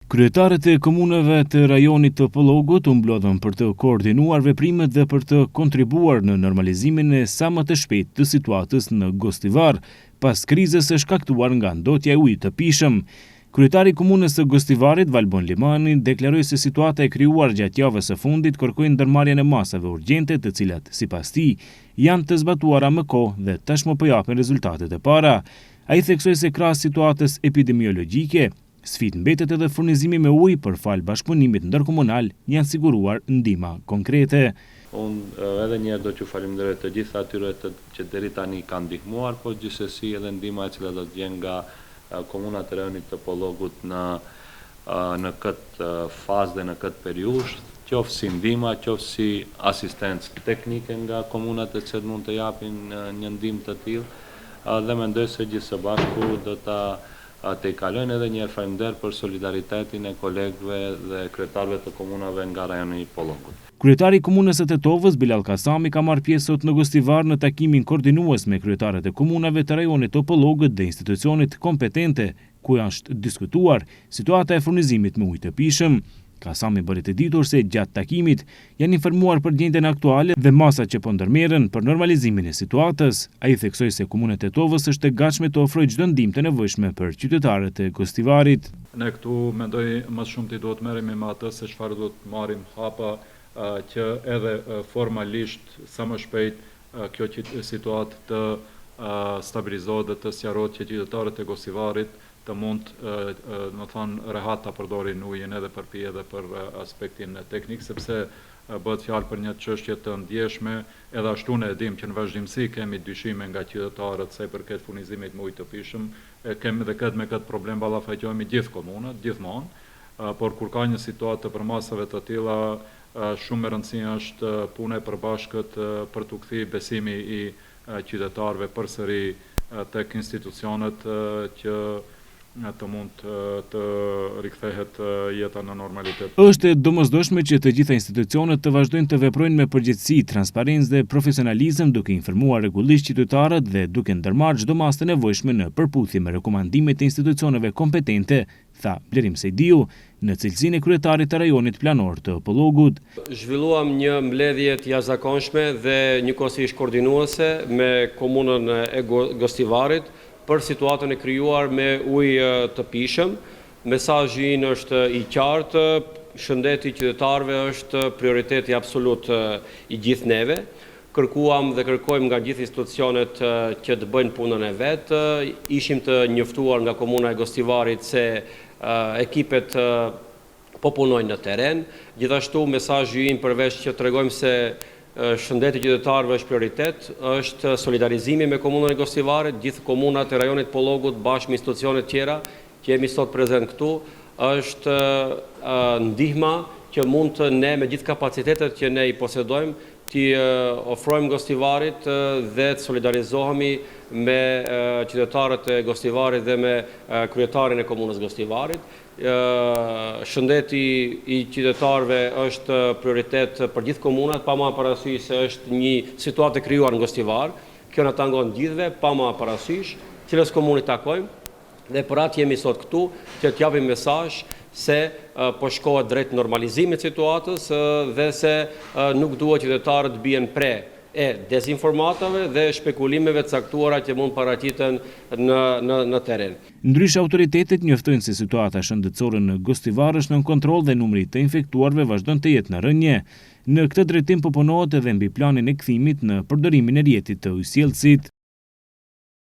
Kryetarët e komunave të rajonit të Pollogut u mblodhën për të koordinuar veprimet dhe për të kontribuar në normalizimin e sa më të shpejtë të situatës në Gostivar, pas krizës së shkaktuar nga ndotja e ujit të pijshëm. Kryetari i Komunës së Gostivarit, Valbon Limani, deklaroi se situata e krijuar gjatë javës së fundit kërkoi ndërmarrjen e masave urgjente të cilat, sipas tij, janë të zbatuara me kohë dhe tashmë po japin rezultatet e para. Ai theksoi se krahas situatës epidemiologjike, sfidë mbetet edhe furnizimi me ujë, por falë bashkëpunimit ndërkomunal janë siguruar ndihma konkrete. Unë edhe një herë do t'ju falënderoj të gjithë atyre të që deri tani kanë ndihmuar, por gjithsesi edhe ndihma e cila do të vjen nga komunat e rajonit të Pollogut në në këtë fazë dhe në këtë periudhë, qoftë si ndihma, qoftë si asistencë teknike nga komunat të cilat mund të japin një ndihmë të tillë dhe mendoj se gjithë së bashku do ta tejkalojnë edhe një herë faleminderit për solidaritetin e kolegëve dhe kryetarëve të komunave nga rajoni i Pollogut. Kryetari i Komunës së Tetovës, Bilall Kasami ka marrë pjesë sot në Gostivar në takimin koordinues me kryetarët e komunave të rajonit të Pollogut dhe institucionet kompetente, ku është diskutuar situata e furnizimit me ujë të pijshëm. Kasami bëri të ditur se gjatë takimit janë informuar për gjendjen aktuale dhe masat që po ndërmerren për normalizimin e situatës. Ai theksoi se Komuna e Tetovës është e gatshme të ofrojë çdo ndihmë të nevojshme për qytetarët e Gostivarit. Ne këtu mendoj më së shumti duhet të merremi me atë se çfarë duhet të marrim hapa që edhe formalisht sa më shpejt kjo situatë të stabilizohet dhe të sqarohet që qytetarët e Gostivarit të mund, domethënë, rehat ta përdorin ujin edhe për pije edhe për aspektin teknik, sepse bëhet fjalë për një çështje të ndjeshme, edhe ashtu ne e dimë që në vazhdimësi kemi dyshime nga qytetarët sa i përket furnizimit me ujë të pijshëm, e kemi dhe këtë me këtë problem ballafaqohemi gjithë komunat, gjithmonë, por kur ka një situatë të përmasave të tilla, shumë me rëndësi është puna e përbashkët për t'u kthy besimi i qytetarëve përsëri tek institucionet që të mund të rikthehet jeta në normalitet. Është e domosdoshme që të gjitha institucionet të vazhdojnë të veprojnë me përgjegjësi, transparencë dhe profesionalizëm duke informuar rregullisht qytetarët dhe duke ndërmarrë çdo masë të nevojshme në përputhje me rekomandimet e institucioneve kompetente tha Blerim Sejdiu, në cilësinë e kryetarit të rajonit planor të Pollogut. Zhvilluam një mbledhje të jashtëzakonshme dhe njëkohësisht koordinuese me komunën e Gostivarit për situatën e krijuar me ujë të pijshëm. Mesazhi ynë është i qartë, shëndeti i qytetarëve është prioriteti absolut i gjithë neve. Kërkuam dhe kërkojmë nga gjithë institucionet që të bëjnë punën e vet. Ishim të njoftuar nga komuna e Gostivarit se ekipet po punojnë në terren. Gjithashtu mesazhi ynë përveç që tregojmë se shëndeti i qytetarëve është prioritet, është solidarizimi me komunën e Gostivarit, gjithë komunat e rajonit të Pollogut bashkë me institucionet tjera që jemi sot prezent këtu, është ndihma që mund të ne me gjithë kapacitetet që ne i posedojmë T'i ofrojmë Gostivarit dhe të solidarizohemi me qytetarët e Gostivarit dhe me kryetarin e komunës Gostivarit. Shëndeti i qytetarëve është prioritet për gjithë komunat, pa marrë parasysh se është një situatë e krijuar në Gostivar. Kjo na tangon gjithëve, pa marrë parasysh cilës komunë i takojmë. Dhe për atë jemi sot këtu, që të japim mesazh se po shkohet drejt normalizimit të situatës dhe se nuk duhet qytetarët të bien pre e dezinformatave dhe shpekulimeve të caktuara që mund paraqiten në në në terren. Ndryshe autoritetet njoftojnë se situata shëndetësore në Gostivar është nën kontroll dhe numri i të infektuarve vazhdon të jetë në rënie. Në këtë drejtim po punohet edhe mbi planin e kthimit në përdorimin e rrjetit të ujësjellësit.